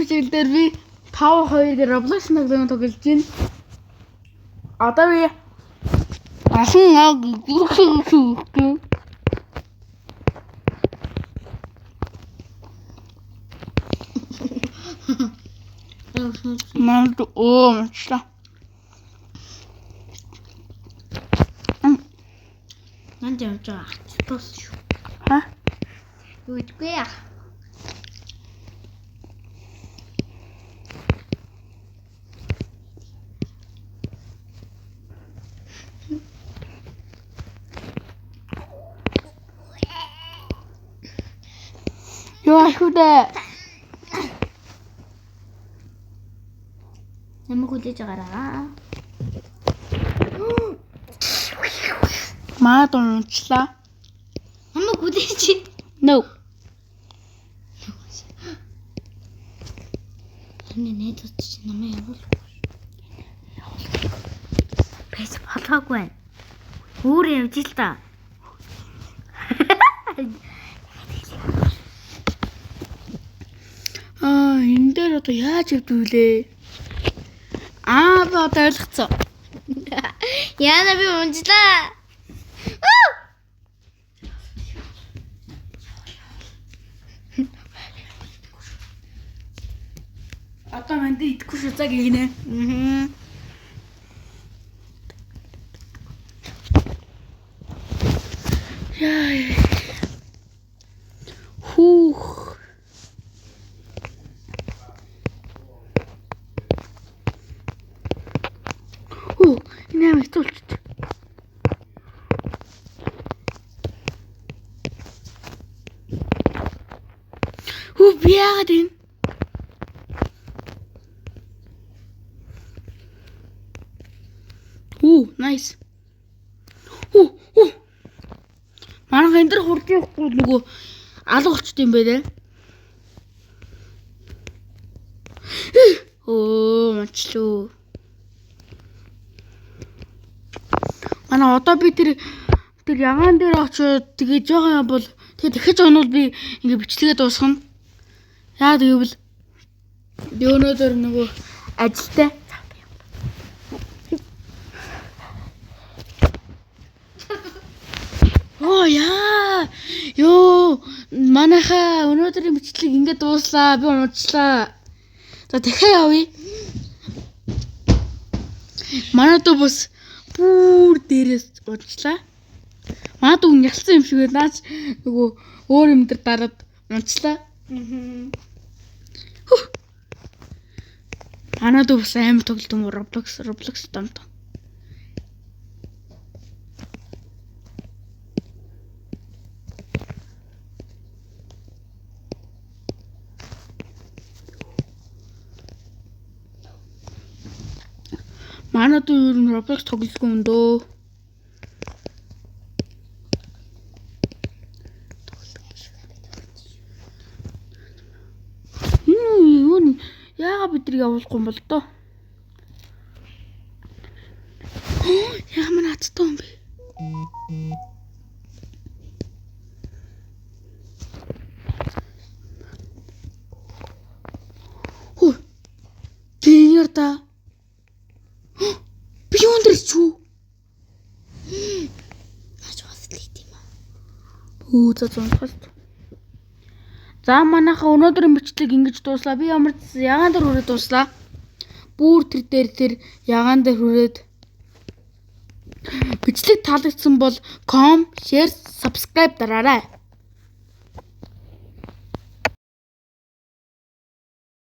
Өнөөдрийн бичлэг дээр би 5-2 дээр Roblox тоглоом тоглож байна. Одоо би асан аг гүхүү. Манд оо мачла. Нанд явж байгаа ачтус шүү. Ха? Юу гэдэггүй яа. Юу ашгүй дээ. Намайг хүлээж байгаараа. Маад унчлаа. Намайг хүлээж. No. Таны найзууд чи намайг явуулахгүй. Бэс болоогүй байна. Өөр явж л та. Аа, энэ дээр одоо яаж явд вүлээ? Аа, би одоо ойлгоцсон. Яна би унжлаа. Одоо манд идэхгүй шүү цаг гинэ. Мм. Яа. Хүүх. Хүү, энэ амар хэцүү болчих. Хүү, би яагаад энэ? Хүү, nice. Хүү, хүү. Манайх энэ дэр хурж явахгүй нөгөө алга болчт юм байна. Өө, мачлуу. Манай одоо би тэр тэр ягаан дээр очиод тэгээ жоохон юм бол тэгээ дахиж онвол би ингээ бичлэгээ дуусгана. Яа гэвэл би өнөөдөр нөгөө ажилтай. Оо яа. Йоо, манайхаа өнөөдрийн бичлэг ингээд дууслаа. Би унчлаа. За дахиад явъя. Манай дүү бас бүр дээрээс унчлаа. Манай дүү ялцсан юм шиг байна. Наач нөгөө өөр юм дээр дараад унчлаа. Мм. Манай дүү бас амар тоглолт юм уу Roblox томт. Манай дүү ер нь Roblox тоглолтгүй юм дөө. Энэ юу нь яагаад бидрийг явуулахгүй юм бол доо? Ямар азтай юм бэ? Хөө. Гэнэр та. Би юун дээр чүү? Наач бас л идэм аа. Хөө за зунхалт. За манайхаа өнөөдрийн бичлэг ингэж дууслаа. Би ямар ч ягаан дээр хүрээд дууслаа. Бүр тэр дээр тэр ягаан дээр хүрээд бичлэг таалагдсан бол ком, share, subscribe дараарай.